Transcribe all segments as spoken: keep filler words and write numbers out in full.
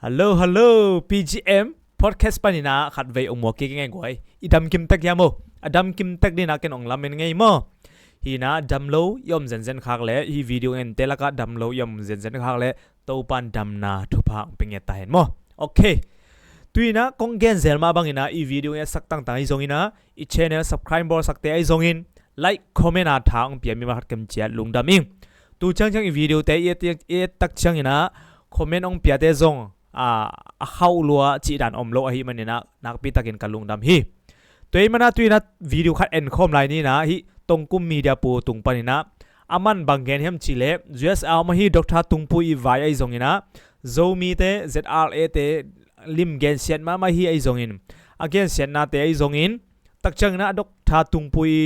Hello, hello, P G M podcast panin ah khatvei ong muak kik ing ei guai. I damkim tek hiam maw? A damkim tek dingin ah ken ong lamen ing ei maw? Hi in ah damlo i om zenzen khak leh, hih video ong ente lakah damlo i om zenzen khak leh Topa'n damna thupha ong pia ngiat ta hen maw? Ok. Tu in ah kong gen zel mah bangin ah i video ong etsak tangtang ahi zongin ah, i channel subscribe bawlsakte ahi zongin like, comment a tha ong pia mi mah khat kem ciat lungdam ing. Tu ciangciang i video te i et, i et tak ciangin ah comment ong piate zong a, a khauh lua cih dan om lo ahih manin ah nakpi takin ka lungdam hi. Tua ahih manin ah tu in ah video khat en khawm lai ni in ah, hih Tongkum Media Pu tung panin ah, aman bang gen hiam cih leh, U S A om ahi Doctor Tungpu i vai ahi zongin ah, Zomite Z R A te lim gensiat mahmah hi ahi zongin, a gensiatnate ahi zongin, tak ciangin ah Doctor Tungpu i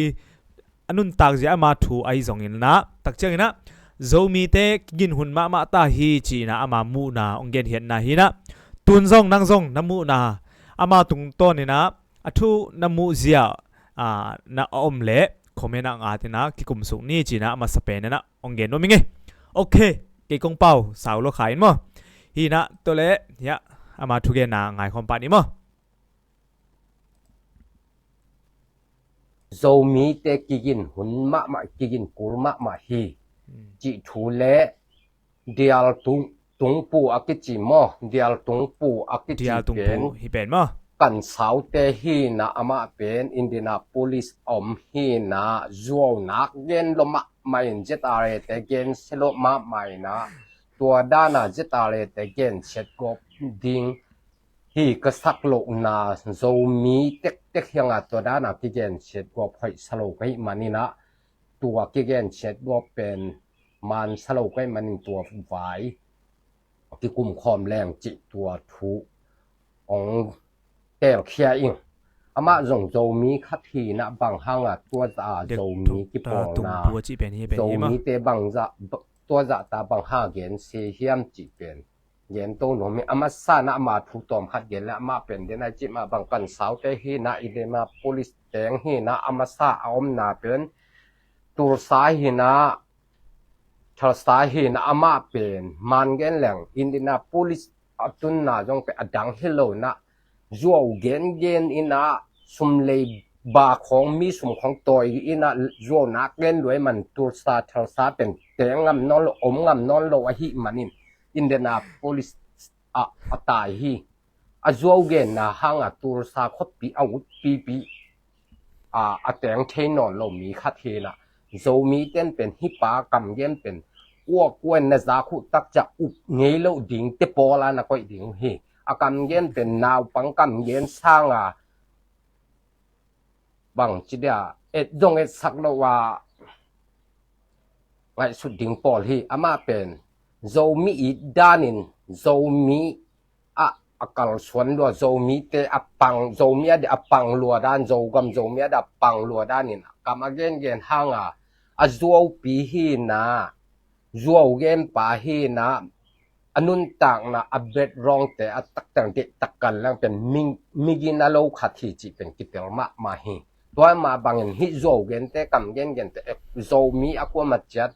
a nuntak zia ama thu ahi zongin ah, tak ciangin ah Zomite kigin hun mahmah ta hi ci in ah ama muhna ong genkhiatna hi in ah, tun zong nang zong na muhna ama tungtawnin ah a thu na muh zia, a, na a om leh comment ah ong at in ah kikum suk ni ci in ah a masa penin ah ong gen nuam ing ei. Ok, kei kong pau sau lo kha in maw? Hi in ah tua leh, hiah, ama thugenna ngaikhawm pah ni maw? Zomite kigin hun mahmah, kigin kul mahmah hi, hmm, cih thu leh Dial Tung, Tungpu a kici maw, Dial Tungpu a kici, Dial Tungpu pen hi pen maw? Kansaute hi in ah, amah pen Indianapolis om hi in ah, zuau nak gen lua mahmah in Z R A te gensia lua mahmah in ah, tua dan a Z R A te gensiat gawp ding hi ka sak lohna, Zomi tektek hi hang a tua dan a kigensiat gawp hoih sa lo ka hih manin ah, tua kigensiat gawp pen man sa lo ka hih manin tua vai kikum khawm leng cih tua thu ong telkhia ing. Amah zong Zomi khat hi in ah, bang hang a tua zah a Zomi kipawlna, Zomite bang zah, tua zah ta bang hang a gensia hiam cih pen gen to nuam hi. A masa in ah ama thu tawm khat gen leh, amah pen den ai cih mah bang Kansaute hi in ah, Indianapolis teng hi in ah, a masa a omna pen Tulsa hi in ah, Tulsa hi in ah, amah pen man gen leng Indianapolis a tunna zong pen a dang hi lo in ah, zuau gengen in ah, sum lei ba khawng, mi sum khawng tawi in ah, zuau nak gen lua ahih man Tulsa, Tulsa pen teng ngam nawn lo, om ngam nawn lo ahih manin Indianapolis ah a tai hi. A zuau genna hang a Tulsa khuapi a utpipi a, a teng thei nawn lo mi khat hi in ah, Zomite in pen hih pa kam gen pen kuakua in na zak uh tak ciang up ngei loh ding te pawl a na koih ding uh hi. A kam gen pen naupang kam gen sang a, bang ci dia, et zong etsak lo a ngaihsut ding pawl hi. Amah pen Zomi it danin Zomi ah a kalsuan lua, Zomite a pang, Zomi a dia a pang lua dan, Zogam Zomi a dia a pang lua danin kam a gengen hang a, a zuaupi hi in ah, zuau genpa hi in ah, a nuntakna, a background te a taktak deihtak kan leng pen mi, migina lo khat hi cih pen kitel mahmah hi. Tua mah bangin hih zuau gente, kam gengente, eh, Zomi a kuamah ciat,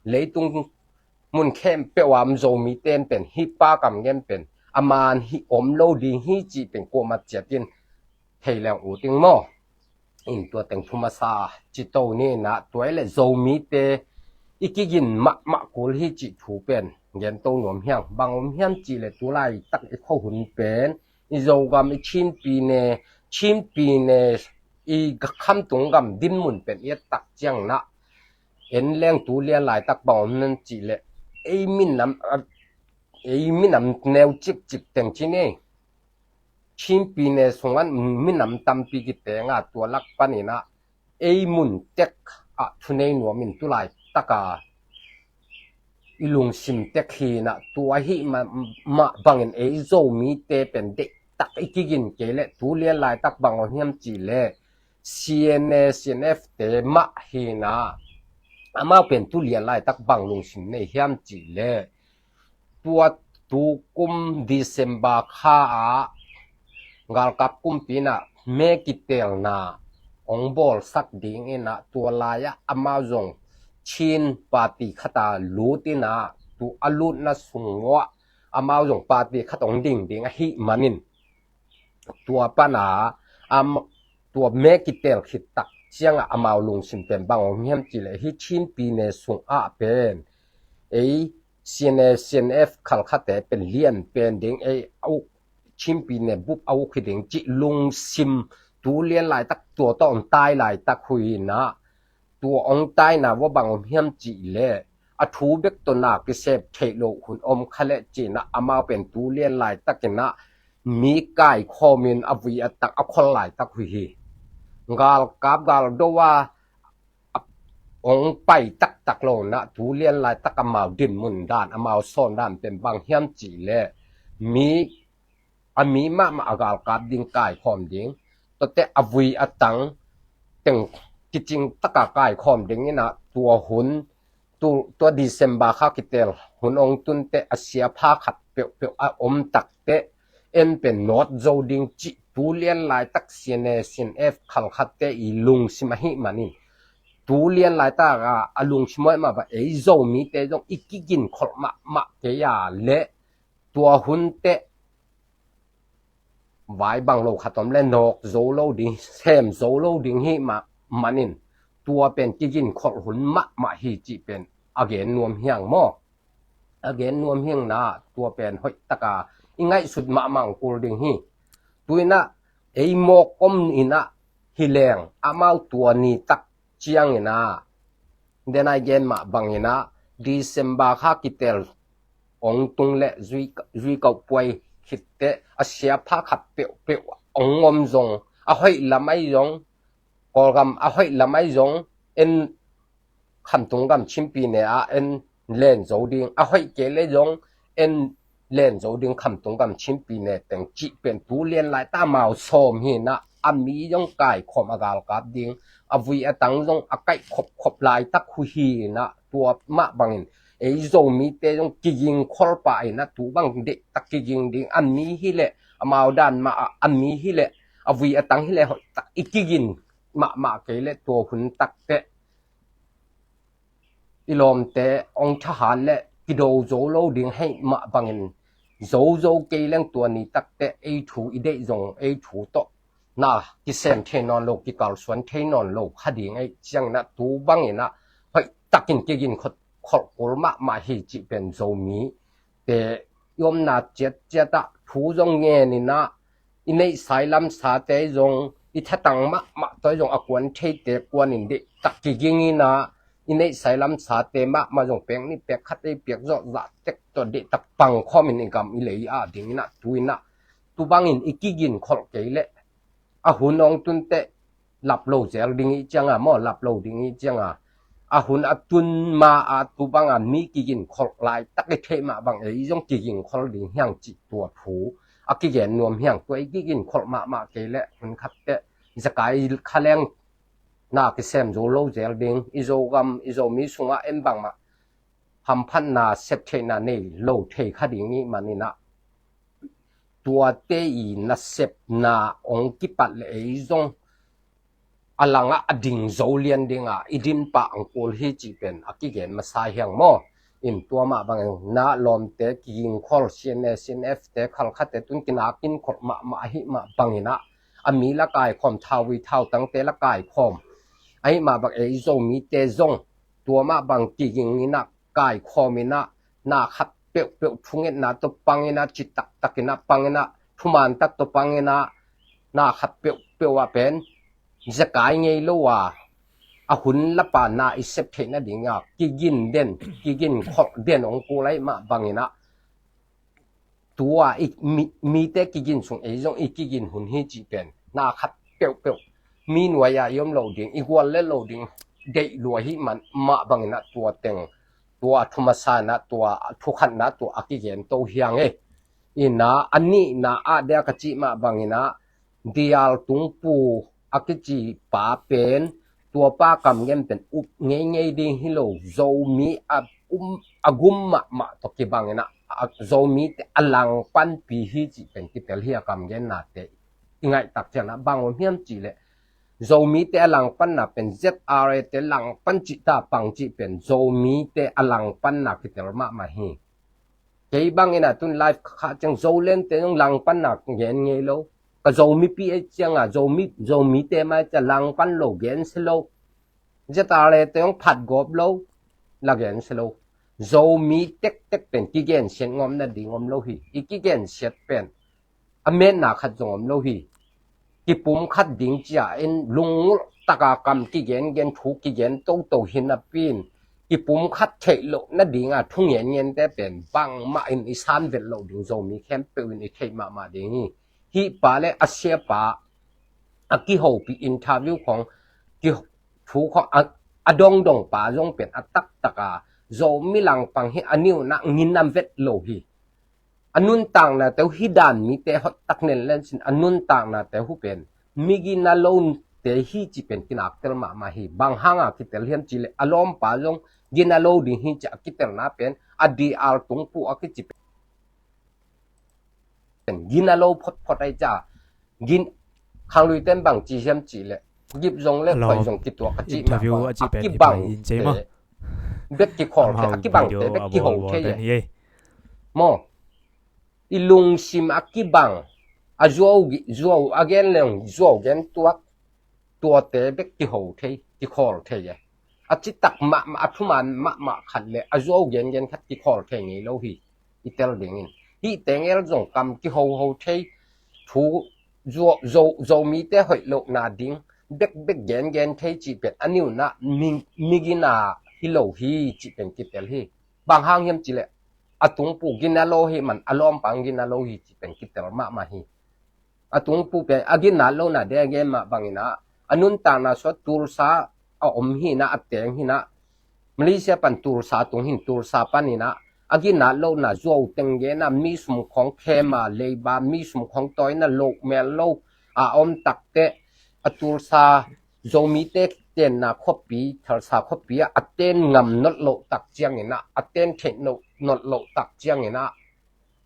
leitung mun khempeuh a om Zomite in pen hih pa kam gen pen a man hi, om lo ding hi cih pen kuamah ciatin thei leng ut ing maw? In tua teng thu masa ci to ni in ah, tua hi leh Zomite i kigin mahmah kul hi cih thu pen gen to nuam hi hang. Bang om hiam cih leh tu laitak i khuahun pen, i Zogam, i Chin Pyine, Chin Pyine, i khamtung gam dinmun pen i et tak ciangin ah, en leng tu lian laitak bang om hiam cih leh, ei minam, ei minam neu cikcik teng ci ni, Chin Pyine sungah minam tampi kiteng a, tua lak panin ah ei mun tek ah thunei nuam in tu laitak a i lungsim tek hi in ah, tua ahih mah, mah bangin ei Zomite pen deihtak i kigin kei leh tu lian laitak bang om hiam cih leh C N A, C N F te mah hi in ah, amau pen tu lian laitak bang lungsim nei hiam cih leh, tua tu kum December kha ah galkap kumpi in ah me kitelna ong bawlsak ding in ah, tua lai ah amau zong Chin party khat ah lut in ah, tu a lutna sung uah amau zong party khat hong ding ding ahih manin, tua pana am tua me kitel khit tak ciangah amau lungsim pen bang hong hiam cih leh hih Chin pyine sungah pen ei C N A, C N F khalkhate pen lian pen ding, ei a uk Chin pyine bup a uk hi ding cih lungsim tu lian laitak tua tawh hong tai laitak hui inah, tua hong taina vua bang om hiam cih leh a thu bek tawh na kisep theih loh hun om kha leh ci inah amau pen tu lian laitak inah mi kaikhawm in a vui a tang a khol laitak hui hi. Galkap galdo a hong pai taktak lo inah tu lian laitak amau dinmun dan, amau sawn dan pen bang hiam cih leh mi a mi mahmah a galkap ding, kaikhawm ding, tuate a vui a tang teng kicing taka kaikhawm ding inah tua hun, tu, tua December kha kitel hun hong tun teh a siapha khat peuhpeuh a om tak teh en pen nawt zo ding cih tu lian laitak C N A, C N F khalkhate i lungsim ahih manin, tu lian laitak a, a lungsim hoih mah bang ei Zomite zong i kigin kholh mahmah kei a leh tua hun teh vai bang lo khat om leh nawk zo lo ding, sem zo lo ding hih mah manin, tua pen kigin kholh hun mahmah hi cih pen a gen nuam hiang maw? A gen nuam hiang na, tua pen hoih taka i ngaihsut mahmah kul ding hi. Tu inah ei mawk om inah hi leng amau tua ni tak ciang inah, den ai gen mah bang inah December kha kitel hong tung leh zui, zui kauh puai khit teh a siapha khat peuhpeuh hong om zong, a hoih lam ahi zong, Kawlgam a hoih lam ahi zong en Khamtung gam Chin pyine ah en len zo ding, a hoih kei leh zong en len zo ding Khamtung gam Chin pyine teng cih pen tu lian laitak amau sawm hi inah, a mi zong kaikhawm a galkap ding, a vui a tang zong a kaih khopkhop laitak hui hi inah, tua mah bangin ei Zomite zong kiging kholpa inah tu bang deihtak kiging ding, a mi hi leh amau dan mah ah a mi hi leh a vui a tang hi leh hoihtak i kigin mahmah kei leh tua hun tak teh i lawmte hong thahat leh kido zo lo ding hih mah bangin, zo zo kei leng tua ni tak teh ei thu i deih zong ei thu tawh na kisem thei nawn lo, kikalsuan thei nawn lo kha ding ahih ciang inah tu bang inah hoihtakin kigin kholh, kholh kul mahmah hi cih pen Zomite i omna ciatciat ah thu zong ngen inah, i neihsa i lamsate zong, i thatang mahmah tawh zong a kuan theite kuan in deihtak kiging inah, i neihsa i lamsate mahmah zong pek nih pek khat ei piak zawh zah tek tawh deihtak pang khawm in i gam i lei ah ding inah tu inah, tu bangin i kigin kholh kei leh a hun hong tun teh lap lo zel ding i ciang a maw, lap lo ding i ciang a, a hun a tun ma a tu bang a mi kigin kholh laitak i theih mah bang ei zong kigin kholh ding hiang cih tua thu a kigen nuam hiang. Tua i kigin kholh mahmah kei leh hun khat teh zekai kha leng na kisem zo lo zel ding, i Zogam i Zomi sungah en bangmah hamphatna sep theihna nei lo thei kha ding i hih man inah, tuate i nasepna hong kipat leh ei zong a langah a ding zo lian ding a i din pah ang kul hi cih pen a kigen masa hiang maw? In tua mah bangin na lawmte kiging kholh, C N A, C N F te khalkhate tun kinakin kholh mahmah ahih mah bang inah, a mi la kaikhawm, thauvui thautangte la kaikhawm ahih mah bang ei Zomite zong tua mah bang kiging inah kaikhawm inah, na khat peuhpeuh thungetna tawh pang inah, citaktak inah pang inah, thumantak tawh pang inah, na khat peuhpeuh ah pen zekai ngei lo a, a hun lapa na i sep theih nading a kigin den, kigin kholh den hong kul ahih mah bang inah, tua i mi, mite kigin sung ei zong i kigin hun hi cih pen na khat peuhpeuh mi nuai ah i om lo ding, i gual lel lo ding deih lua hi mah bang inah tua teng, tua a thu masa inah, tua a thu khatna tua a kigen to hiang e. Inah a nihna ah dia ka cih mah bang inah, Dial Tung Pu a kici pa pen, tua pa kamgen pen up ngeingei ding hi lo, Zomi a um a gum mahmah tawh kibang inah, a Zomite a langpanpi hi cih pen kitel hi a kamgennate i ngaihtak ciang ah. Bang om hiam cih leh Zomite a langpanna pen Z R A te langpan cih ta pang cih pen Zomite a langpanna kitel mahmah hi. Kei bangin a tun live kha ciang Zoland te zong langpan nak gen ngei lo. Ka Zomi pi ei ciang a Zomi, Zomite mai ciang langpan lo gen se lo. Zeta le te zong phat gawp lo. La gen se lo. Zomi tektek pen kigensiat ngawm nading om lo hi. I kigensiat pen a metna khat zong om lo hi. Kipum khat ding cia in lungngulh taka kam kigen gen thu kigen toto hi napi in kipum khat theih loh nadinga thu ngen ngente pen bangmah in i san vet loh ding Zomi khempeuh in i theih mahmah ding hi. Hih pa le a sia pa a kihopi interview khong ki thu khong a, a dongdong pa zong pen a taktaka Zomi langpang hi a niuna nginam vet lo hi. A nuntakna teu hi dan mite hot tak nen len sin a nuntakna teu hu pen mi gina lo te hi ci pen kinak tel mahmah hi. Bang hanga kitel hiam ci le a lawmpa zong gina lo ding hi ci a kitelna pen a D R tung pu a kici pen gina lo photphot ai ca gin khanglui ten bang ci hiam ci le gip zong le khoi zong kituak a ci interview a ci pen kibang in cei ma bek kikhawl thei a kibang te bek kiho thei e. Mo i lungsim a kibang a zuau zuau a gen leng zuau gen tuak tuate bek kiho thei kikhawl thei e. A citak mahmah a thuman mahmah khat le a zuau gen gen khat kikhawl thei ngei lo hi. I tel dingin hih tengel zong kam kihoho thei thu Zomite hoih lohna ding bekbek gengen thei cih pen a niuna migina hi lo hi cih pen kitel hi. Bang hang hiam cileh a tungpu gina lo hi man a lawmpang gina lo hi cih pen kitel mahmah hi. A tungpu pen a ginat lohna dege mah banginah a nuntakna suat tulsa a om hinah a teng hinah Malaysia pan tulsa tung hin tulsa paninah a ginat lohna zuau teng genah mi sum khawng khema leiba mi sum khawng tawina loh mel lo a om takteh a tulsa Zomite tenna khuapi thalsa khuapi ah a ten ngam not loh tak cianginah a ten theih not loh tak cianginah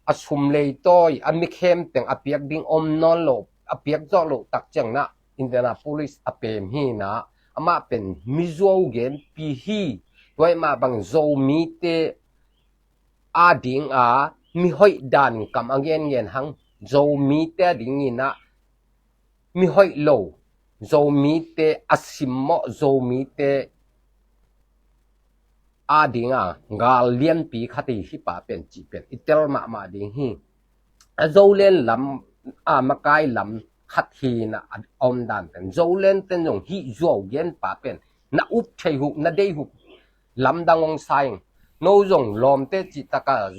a sum leitawi a mikhem teng a piak ding om nawn lo a piak zawh loh tak cianginah Indianapolis a pem hinah amah pen mizuau genpi hi. Tuaimah bang Zomite a dinga mihoih dan kam a gengen hang Zomite a dinginah mihoih lo Zomite a simmawh Zomite a dinga gal lianpi khat hi. Hih pa pen cih pen i tel mahmah ding hi. A Zoland lam a makai lam khat hinah a om dan pen Zoland ten zong hih zuau gen pa pen na up thei huh na dei huh lamdang ong saing no zong lawmte cihtaka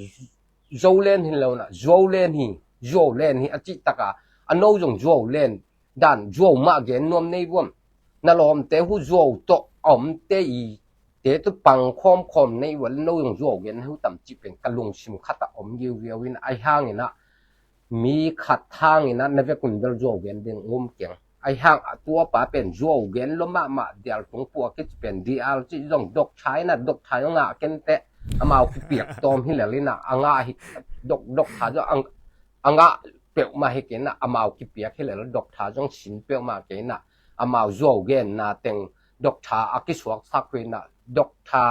Zoland hin lonah Zuauland hi Zuauland hi a cihtaka a no zong Zuauland dan zuau mah gen nuam nei vuam na lawmte hu zuau tawh a omte i te tu pang khawmkhawm nei vual no zong zuau gen hu tam cih pen ka lungsim khatah om giugiau in ai hanginah mi khat hanginah na vekun bel zuau gen ding um keng. Ai hang a tuapa pen zuau gen lo mahmah dial tungpu a kici pen dial cih zong dok thainah dok thai ngah kenteh amau kipiak tawm hi lelinah a ngah hi dok dok tha zong a ngah peuhmah hi keinah amau kipiak hi lel dok tha zong sin peuhmah keinah amau zuau genna teng dok tha a kisuaksak huinah dok tha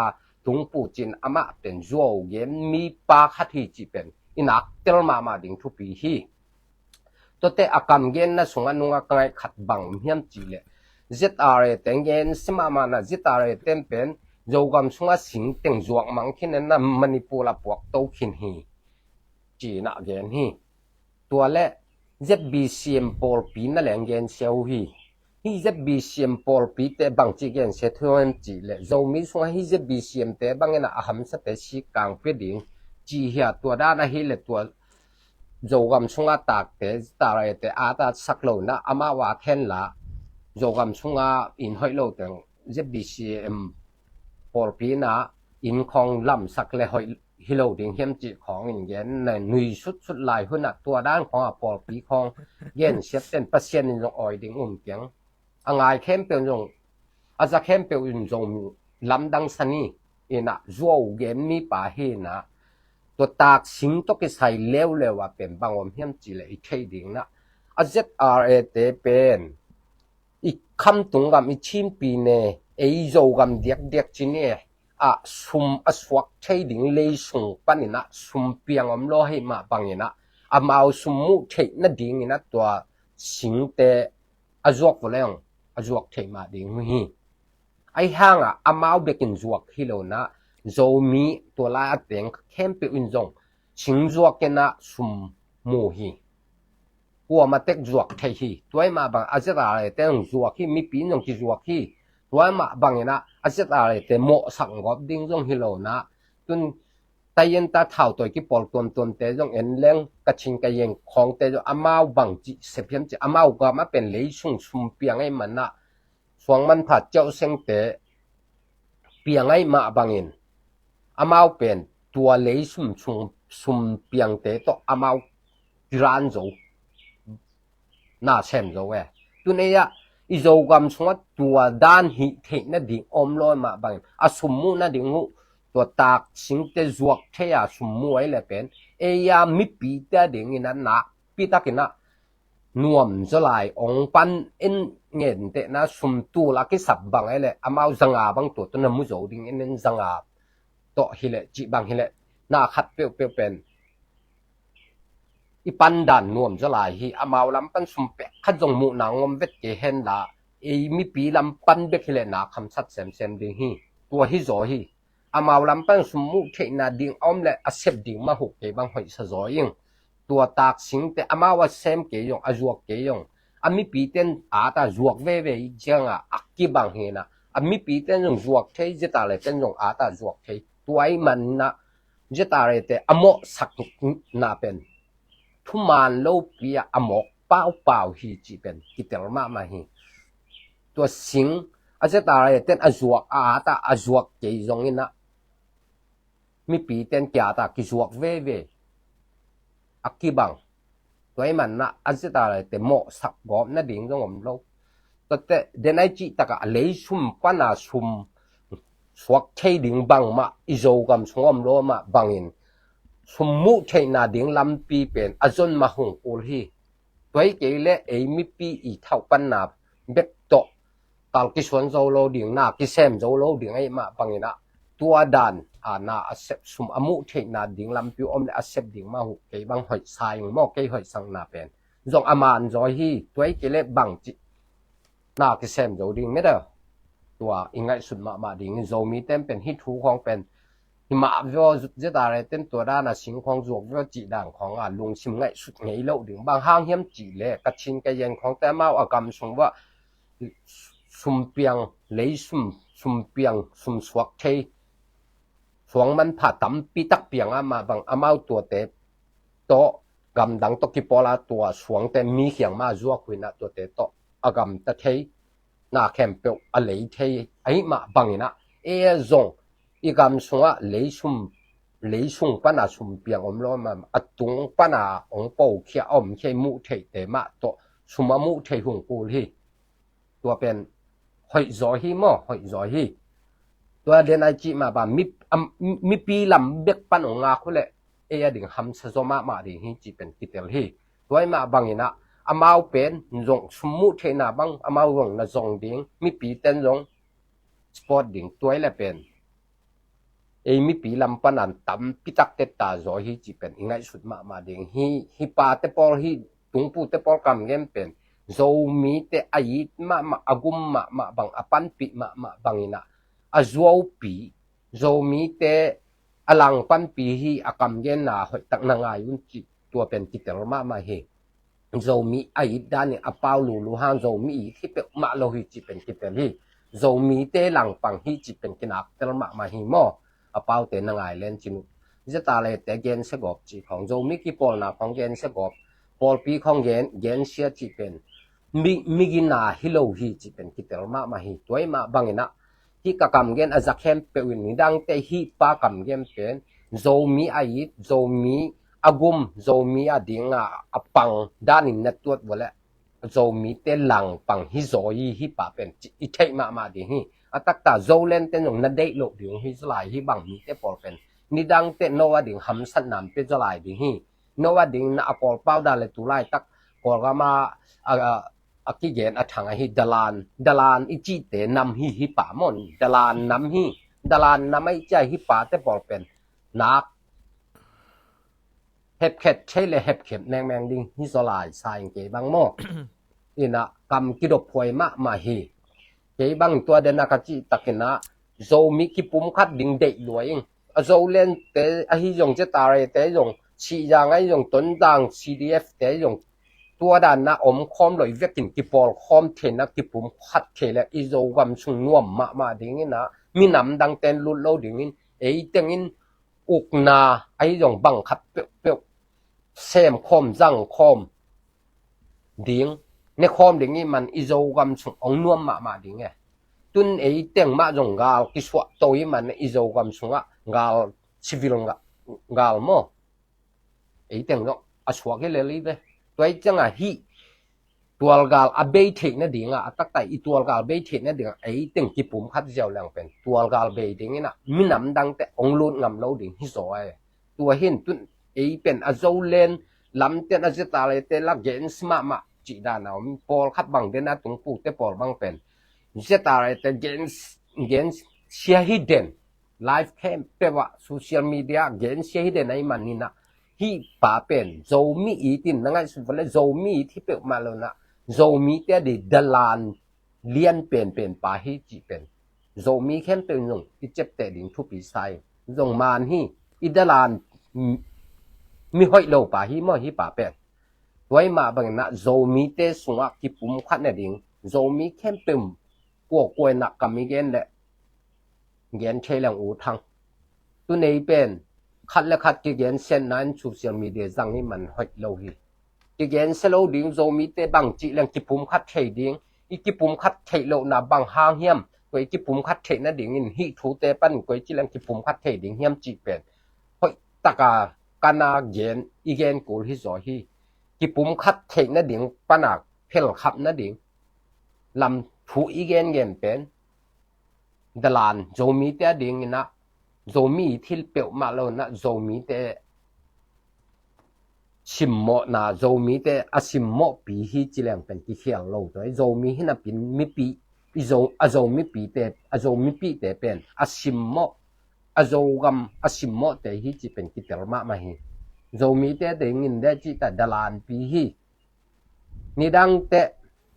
tungpu cin amah pen zuau gen mipa khat hi cih pen i nak tel mahmah ding thupi hi. Tuate a kam genna sungah nungah ka ngaih khat bang hiam cihleh Z R A teng gen si mahmahna Z R A ten pen Zogam sungah sing teng zuak mang khin enna Manipur a puak to khin hi. Cinah gen hi. Tua le Z B C M pawlpi na leng gen sia uh hi. Hih Z B C M pawlpite bangci gensia thuam cihleh Zomi sungah hih Z B C M te bangin a hamsate si kangpia ding ci hia tua dan ahileh tua Zogam sungah takte tarete a tatsak lohna amah a khenla Zogam sungah inn hoih lo teng Z B C M pawlpi na inn khawng lamsak le hoih hi lo ding hiam cih khawng in gen na nui sutsut lai hunah tua dan khawng a pawlpi khawng gensiat ten Pasian in zong awi ding um keng. A ngai khempeuh in zong a za khempeuh in zong lamdang sani inah zuau gen mipa hinah tua taksing tawh kisai leuleu ah pen bang om hiam cihleh i thei dingnah a Z R A te pen i khamtung gam i Chinpi ne ei Zogam diakdiak ci ne a sum a suak thei ding lei sung panin ah sum piang om lo ahih mah bangin ah amau sum muh theih nadingin ah tua singte a zuak vua leng a zuak theih mah ding uh hi. Ahi hangah amau bekin zuak hi lo in ah Zomi tua lai a teng khempeuh in zong sing zuak in ah sum mu hi. Kuamah tek zuak thei hi. Tua ahih mah bang a Z R A te zong zuak hi, mipi in zong kizuak hi. Tua ahih mah bangin ah a Z R A te mawhsak gawp ding zong hi lo in ah tun Tayen ta thau tawi kipawl tuamtuamte zong en leng Kachin Kayen khawngte zong amau bang cih sep hiam cih amau gam a pen lei sung sum piang ahih man ah suang manpha ciauh sengte piang ahih mah bangin amau pen tua lei sum sung sum piangte tawh amau kiran zo na sem zo e. Tun ei ah i Zogam sungah tua dan hih theih nading om lo ahih mah bangin a sum muh nading uh tua tak singte zuak thei a sum muh ahih leh pen ei ah mipite adingin ah nakpi takin ah nuam zaw lai ong pan in ngentehna sum tul a kisap bang ahih leh amau zanga bang tua tawh na mu zo ding in in zanga tawh hi leh cih bang hi leh na khat peuhpeuh pen i pan dan nuam zaw lai hi. Amau lam pan sum pek khat zong muhna ngom vet kei hen la ei mipi lam pan bek hi leh na khamsat semsem ding hi. Tua hi zaw hi. Amau lam pan sum muh theihna ding a om leh a sep ding mah uh kei bang hoihsa zaw ing. Tua tak singte amau a sem kei zong a zuak kei zong a mipite in at a zuak veve hi ciangah a kibang hi in ah a mipite in zong zuak thei, Z R A te in zong at a zuak thei. Tua ahih man in ah Z R A te a mawhsak na pen thuman lopi ah a mawk paupau hi cih pen kitel mahmah hi. Tua sing a Z R A te in a zuak a at a a zuak kei zong in ah mipite in ki at a kizuak veve a kibang. Tua ahih man in ah a Z R A te mawhsak gawp nading zong om lo. Tuate den ai cih takah a lei sum pan a sum suak thei ding bangmah i Zogam sung om lo mah bangin sum muh theihna ding lampi pen a zon mah hong kul hi. Tua hi kei leh ei mipi i thauh panna bek tawh kal kisuan zo lo ding, na kisem zo lo ding ahih mah bangin ah tua dan a na a sep sum a muh theihna ding lampi om leh a sep ding mah uh kei bang hoihsa ing maw, kei hoihsakna pen zong a man zaw hi. Tua hi kei leh bang cih na kisem zo ding mete. Tua i ngaihsut mahmah ding hi. Zomite in pen hih thu khawng pen hi mah vua, Z R A te in tua dan a sing khawng zuak vua cih dan khawng a lungsim ngaihsut ngei loh ding. Bang hang hiam cih leh Kachin Kayen khawngte amau a gam sung vua sum piang, lei sum, sum piang, sum suak thei suang manpha tampi tak piang a mah bang amau tuate tawh gamdang tawh kipawl a tua suangte mi khiang mah zuak uh in ah tuate tawh a gamta thei, na khempeuh a lei thei ahih mah bangin ah ei zong i gam sungah lei sum, lei sung pan a sum piang om lo mah, a tung pan a ong po khia a om khia i muh theihte mah tawh sum a muh thei hong kul hi. Tua pen hoih zaw hi maw, hoih zaw hi. Tua den ai cih mah bang mi, am, mipi lam bek pan ong ngak uh leh ei a ding hamsa zaw mahmah ding hi cih pen kitel hi. Tua ahih mah bangin ah amau pen zong sum muh theihna bang amau zong na zong ding, mipite in zong support ding. Tua hi leh pen ei mipi lam pan a tampi tak tetta zaw hi cih pen i ngaihsut mahmah ding hi. Hih pate pawl, hih tungpute pawl kam gen pen Zomite a it mahmah, a gum mahmah bang, a panpih mahmah bangin ah a zuaupi Zomite a langpanpi hi. A kam genna hoihtak na ngai un cih tua pen kitel mahmah hi. Zomi a it danin a pau lulu hang Zomi it hi peuhmah lo hi cih pen kitel hi. Zomite langpang hi cih pen kinaktel mahmah hi maw? A paute na ngai len cin uh. Zeta le te gensia gawp cih khawng, Zomi kipawlna khawng gensia gawp, pawlpi khawng gen, gensia cih pen mi, migina hi lo hi cih pen kitel mahmah hi. Tua ahih mah bangin ah hih ka kam gen a za khempeuh in nidangte hih pa kam gen pen Zomi a it, Zomi a gum, Zomi a ding a, a pang danin na tuat vua leh Zomite langpang hi zaw hi, hih pa pen cih i theih mahmah ding hi. A taktak Zoland ten zong na deih loh ding hi zaw lai, hih bang mite pawl pen nidangte no a ding hamsatna pia zaw lai ding hi. No a ding na a Kawlpau dan le tu laitak Kawlgam a, a, a, a kigen a thang ahi Dalan, Dalan i cihte nam hi, hih pa maw, Dalan nam hi. Dalan na mai cia hi pate pawl pen nak hepkhet thei le hepkhet mengmeng ding hi zaw lai sa ing kei bang maw. Ina kam kidop huai mahmah hi. Kei bang tua dena ka cih takin ah Zomi kipum khat ding deih lua ing. A Zoland te ahi zong, Zetare te zong, Sihzang ahi zong, Tonzang C D F te zong, tua dan na om khawm lo i vekin kipawl khawm theina kipum khat thei le i Zogam sung nuam mahmah ding ina, minam dang ten lut lo dingin, ei tengin ukna ahi zong bang khat peuhpeuh sem khawm, zang khawm ding, ne khawm ding i man i Zogam sung ong nuam mahmah ding e. Tun ei teng mah zong gal kisuah to i man i Zogam sungah gal, civil nga-, gal maw. Ei teng zong a suak hi lel i ve. Tua i ciangah hih tualgal a bei theih nadingah, a taktak i tualgal bei theih nadingah ei teng kipum khat ziau leng pen tualgal bei ding ina, minam dangte ong lut ngam lo ding hi zaw e. Tua hin tun ei pen a Zoland lamten a Zetare te la gensia mahmah cih dan a om, pawlkhat bang den a tungpute pawl bang pen Zetare te gen, gensia hi den, live khempeuh ah social media gensia hi den a i man ina, hih pa pen Zomi it in na ngaihsut vale, Zomi it hi peuhmah lo na, Zomi te a di dalan lian penpen pa hi cih pen Zomi khempeuh in zong i ciapteh ding thupi sa ing. Zong man hi, i dalan mi, mi hoih lo pa hi maw hih pa pen. Tua i mah bangin ah Zomite sungah kipum khat nading, Zomi khempeuh kuakua in ah kam i gen le gen thei leng u thang. Tun ei pen khat le khat kigensiatna in social media zang i man hoih lo hi. Kigensia lo ding, Zomite bang cih leng kipum khat thei ding, i kipum khat theih lohna bang hang hiam, tua i kipum khat theih nadingin hih thute panin koi cih leng kipum khat thei ding hiam cih pen hoih taka kana gen, i gen kul hi zaw hi. Kipum khat theih nading pana phelkhap nading lam thu i gengen pen dalan Zomite a dingin ah, Zomi thil peuhmah lo in ah, Zomite simmawhna, Zomite a simmawhpi hi ci leng pen kikhial lo tua. Zomi hi napin mipi, i Zo, a Zomipite, a Zomipite pen a simmawh, a Zogam a simmawhte hi ci pen kitel mahmah hi. Zomite dingin de cih ta dalanpi hi. Nidangte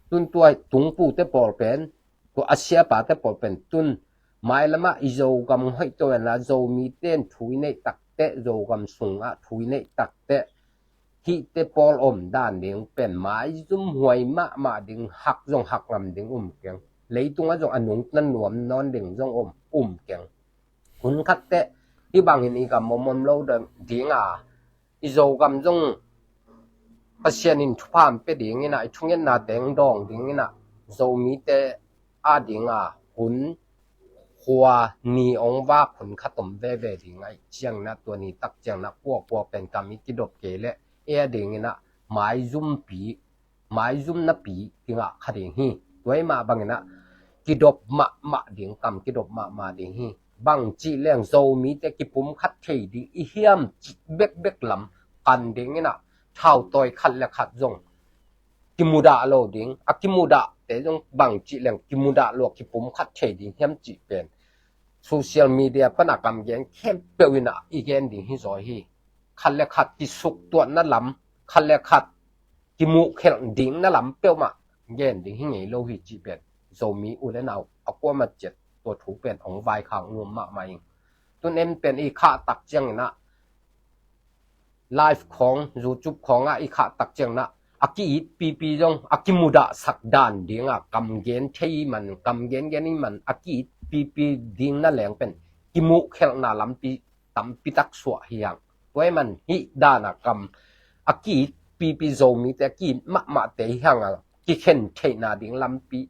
tun tua tungpute pawl pen, tua a siapate pawl pen tun mailamah i Zogam hoih to en la, Zomite in thu i neih takte, Zogam sungah thu i neih takte, hihte pawl om dan ding pen maizum huai mahmah ding, hak zong hak ngam ding um keng. Leitungah zong a nungta nuam nawn ding zong om, um keng. Hun khatte hih bangin i gam om om lo ding a, i Zogam zong Pasian in thupha pia dingin ah, i thungetna teng dawng dingin ah, Zomite a ding a hun khua ni ong vak hun khat om veve ding a, i ciangin ah tua ni tak ciangin ah kuakua pen kam i kidop kei leh e a dingin ah maizumpi, maizumnapi kingah kha ding hi. Tua i mah bangin ah kidop mahmah ding, kam kidop mahmah ding hi. Bang cih leng Zomite kipum khat thei ding i hiam cih bekbek lam kan dingin ah thautawi khat le khat zong kimudah lo ding, a kimudahte zong bang cih leng kimudah lo kipum khat thei ding hiam cih pen social media pana kam gen khempeuh in ah i gen ding hi zaw hi. Khat le khat kisuktuahna lam, khat le khat kimuhkhelh dingna lam peuhmah gen ding hi ngei lo hi cih pen Zomi u le nau a kuamah ciat tua thu pen ong vaikhak nuam mahmah ing. Tun en pen i khah tak ciangin ah live khawng, YouTube khawngah i khah tak ciangin ah a ki-it pipi zong, a kimudahsak dan ding a kam gen thei i man, kam gengen i man, a ki-it pipi ding na leng pen kimuhkhelhna lampi tampi tak suah hi hang. Tua i man hih dan a kam a ki-it pipi, Zomite a ki-it mahmahte hi hang a kikhen theihna ding lampi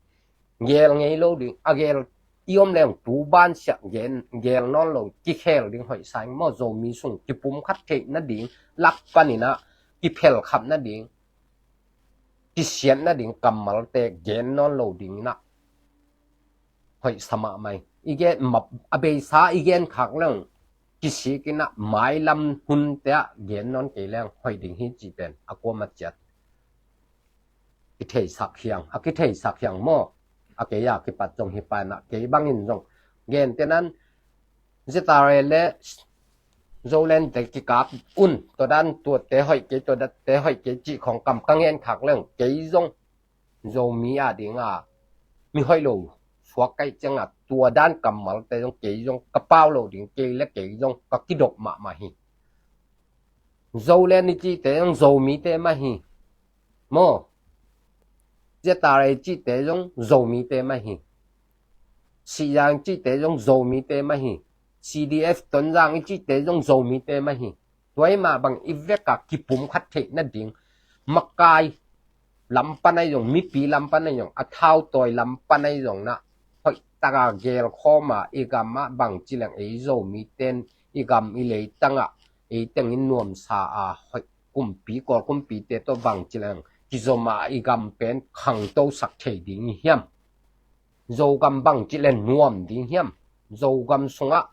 gel ngei lo ding, a gel i om leng tu bansiah gen, gel nawn lo kikhel ding hoih sa ing maw. Zomi sung kipum khat theih nading lak panin ah kiphelkhap nading, kisiat nading kammalte gen nawn lo dingin ah hoih sa mahmah ing. I gen mah, a beisa i gen khak leng kisik in ah mailam hunte ah gen nawn kei leng hoih ding hi cih pen a kuamah ciat kitheisak hiang, a kitheisak hiang maw. A kei a kipat zong hi pa in ah kei bangin zong gentehnan ZRA le Zoland te kikap un, tua dan tuate hoih kei, tua dan te hoih kei cih khong kam ka ngen khak leng, kei zong Zomi a dinga mi hoih lo suak kaih cianga tua dan kammalte zong kei zong ka pau lo ding, kei le kei zong ka kidop mahmah hi. Zoland i cihte zong Zomite mah hi. Maw, ZRA i cihte zong Zomite mah hi. Sihzang i cihte zong Zomite mah hi. CDF Tonzang i cihte zong Zomite mah hi. Tua i mah bang i veka kipum khat theih nading makai lam pan ahi zong, mipi lam pan ahi zong, a thautawi lam pan ahi zong na hoih taka gelkhawma i gam ah bang ci leng ei Zomiten i gam i leitangah ei tengin nuamsa a hoih kumpi, Kawl kumpite tawh bang ci leng kizoma i gam pen khangtosak thei ding i hiam? Zogam bang ci le nuam ding hiam? Zogam sungah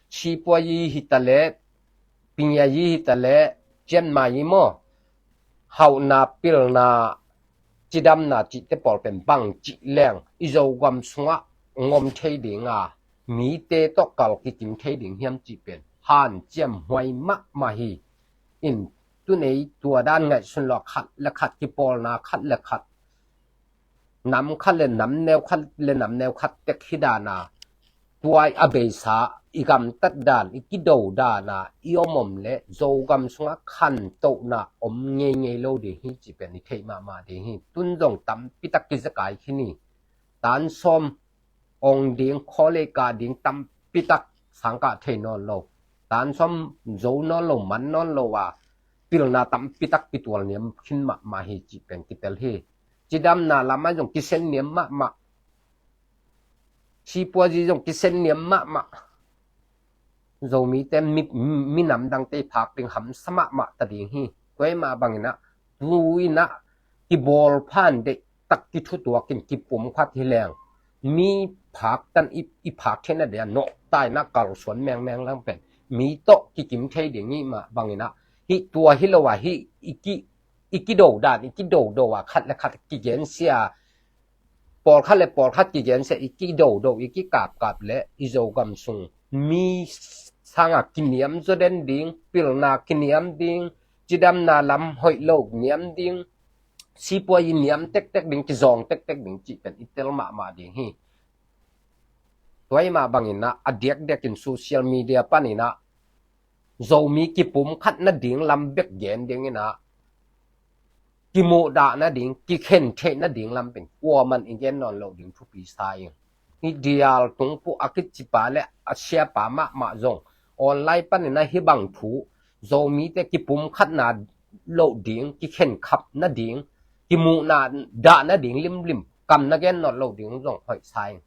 sipuayi hitaleh, pinyayi hitaleh, cianmayi maw, hauhna, pilna, cidamna cihte pawl pen bang ci leng i Zogam sungah ngom thei dinga mite tawh kal kikim thei ding hiam cih pen hanciam huai mahmah hi. In tunei tua dan ngaihsun lo, khat le khat kipawlna, khat le khat nam khat le nam neu khat le nam neu khat tek hi dana, tua a beisa i gamtat dan, i kido dana i om om le Zogam sungah khantohna om ngeingei lo ding hi cih pen i theih mahmah ding hi. Tun zong tampitak kizekai khin hi. Tan sawm ong ding, khawlei kah ding tampitak sangkah thei nawn lo, tan sawm zo nawn lo, man nawn lo a pilna tampitak kitual niam khin mahmah hi cih pen kitel hi. Cidamna lamah zong kisen niam mahmah. Sipuazi zong kisen niam mahmah. Zomite mi, minam dangte i phak ding hamsa mahmah ta ding hi. Tua i mah banginah tu inah kibawl phan deih tak kithutuakin kipum khat hi leng mi phak tan i, i phak theihna dia nawhtaina kalsuan mengmeng lang pen mi tawh kikim thei ding i mah banginah hih tua hi lo a hih i ki, i kido dan, i kido do a khat le khat kigensia, pawlkhat le pawlkhat kigensia, i kido do, i kikapkap le i Zogam sung mi sanga kiniam zaw den ding, pilna kiniam ding, cidamna lam hoih lo niam ding, sipuayi niam tektek ding, kizawng tektek ding cih pen i tel mahmah ding hi. Tua i mah banginah a diakdiakin social media paninah Zomi kipum khat nading lam bek gen dinginah kimuhdah nading, kikhen theih nading lam pen kuaman i gen nawn lo ding thupi sa ing. Hih dial tungpuh a kicipa le a siapa mahmah zong online paninah hih bang thu, Zomite kipum khatna loh ding, kikhen khap nading, kimuhna dah nading limlim kam na gen nawn lo ding zong hoih sa ing.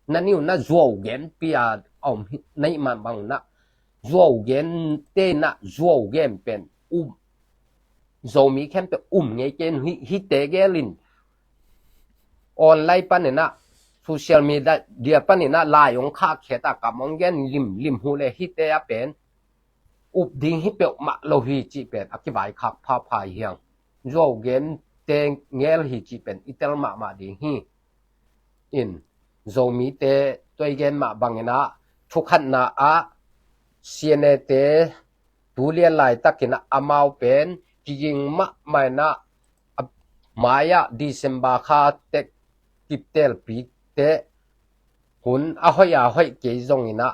Na niu na zuau gen pia a om hi, na i mah bang na zuau gen te na zuau gen pen um, Zomi khempeuh um ngei ken hi, hite gelin online paninah, social media paninah lai ong khakhiata kam ong gen limlim hu le hite a pen up ding hi peuhmah lo hi cih pen a kivaikhak phapha hiang. Zuau gen te ngel hi cih pen i tel mahmah ding hi. In Zomite tua i gen mah banginah thukhatna ah CNA te tulian laitakinah amau pen kiging mahmah inah a mai-ah December kha tek kiptelpite hun a hoih a hoih kei zonginah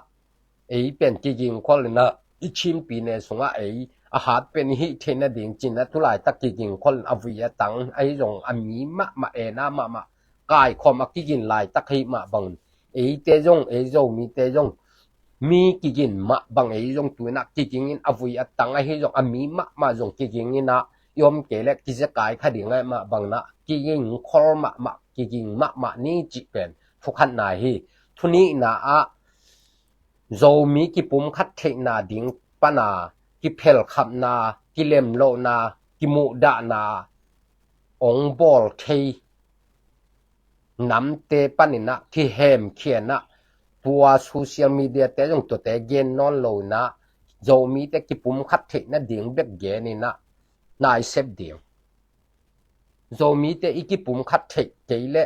ei pen kigingkholh inah i Chin pyine sungah ei a hat pen i hih theih nading cinah tulaitak kigingkholh in a vui a tang ahi zong a mi mahmah, ena mahmah, kaikhawm a kigin laitak ahi mah bangin eite zong, ei Zomite zong mi kigin mah bang ei zong tu inah kigingin a vui a tang ahi zong a mi mahmah zong kiging inah i om kei le kizekai kha ding ahi mah banginah kigingkholh mahmah, kiging mahmah ni cih pen thukhatna hi. Thunihna ah Zomi kipum khat theihna ding pana kiphelkhapna, kilemlohna, kimuhdahna ong bawl thei namte paninah kihemkhianah tua social media te zong tuate gen nawn lo inah Zomite kipum khat theihna ding bek gen inah naisep ding. Zomite i kipum khat theih kei le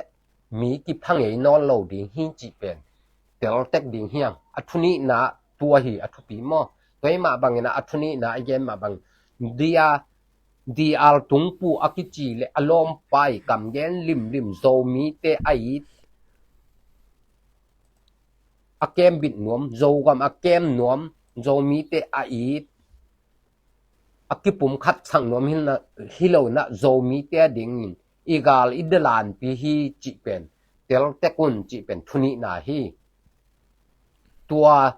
mi kiphangei nawn lo ding hi cih pen teltek ding hiang. A thunihna Tua hi a thupi maw? Tua hi mah bangin a, a thunihna i gen mah bang, dia, dial tungpu a kici le a lawmpa i kamgen limlim Zomite a it, a kembit nuam, Zogam a kem nuam, Zomite a it, a kipumkhat sak nuam hi na, hi lo na Zomite a dingin i gal i dalanpi hi cih pen teltek un cih pen thunihna hi. Tua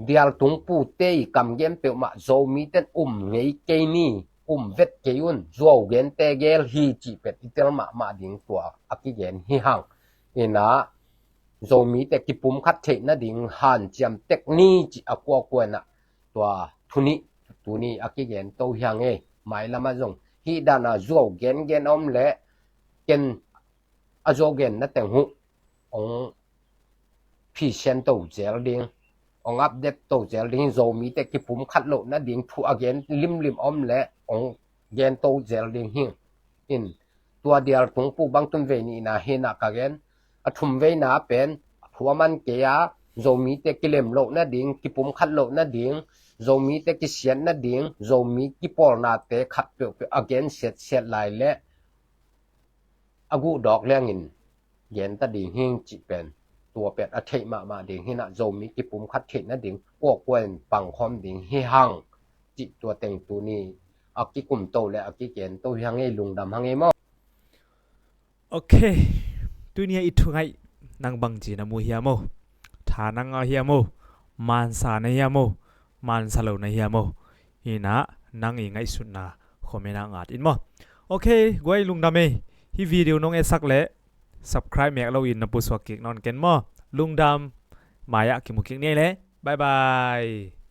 dial tungpute i kamgen peuhmah Zomite in um ngei kei ni, um vet kei un, zuau gente gel hi cih pen i tel mahmah ding tua a kigen hi hang. Ina Zomite kipumkhat theih nading hanciam tek ni cih a kuakua in ah tua thunih tuni a kigen to hi hang ei. Mailam ah zong hih dan a zuau gengen a om leh ken a zuau genna teng huh hong phisian to zel ding, hong update to zel ding, Zomite kipumkhat loh nading thu a gen limlim a om leh hong gen to zel ding hi. In tua dial tungpu bang tun vei nihna hi na ka gen. A thum veina pen thu a man kei a, Zomite kilem loh nading, kipumkhat loh nading, Zomite kisiat nading, Zomi kipawlnate khat peuhpeuh a gen siatsiat lai leh a guh dawk liangin gen ta ding hing cih pen tua pen a theih mahmah ding hi na, Zomi kipumkhat theih nading kuakua in pangkhawm ding hi hang cih tua teng tuni a kikum to le a kigen to hi hang ei, lungdam hang ei maw? Ok. Tuni a i thu ngaih nang bangci na mu hiam aw? Tha nang a hiam aw? Mansa na hiam aw? Mansa lo na hiam aw? Hi na, nang i ngaihsutna comment ah ngat in maw? Ok, guai lungdam ei. Hih video nong etsak leh subscribe mek lo in na pusuak kik nawn ken maw? Lungdam. Mai ah kimu kik ni ei leh. Bye bye.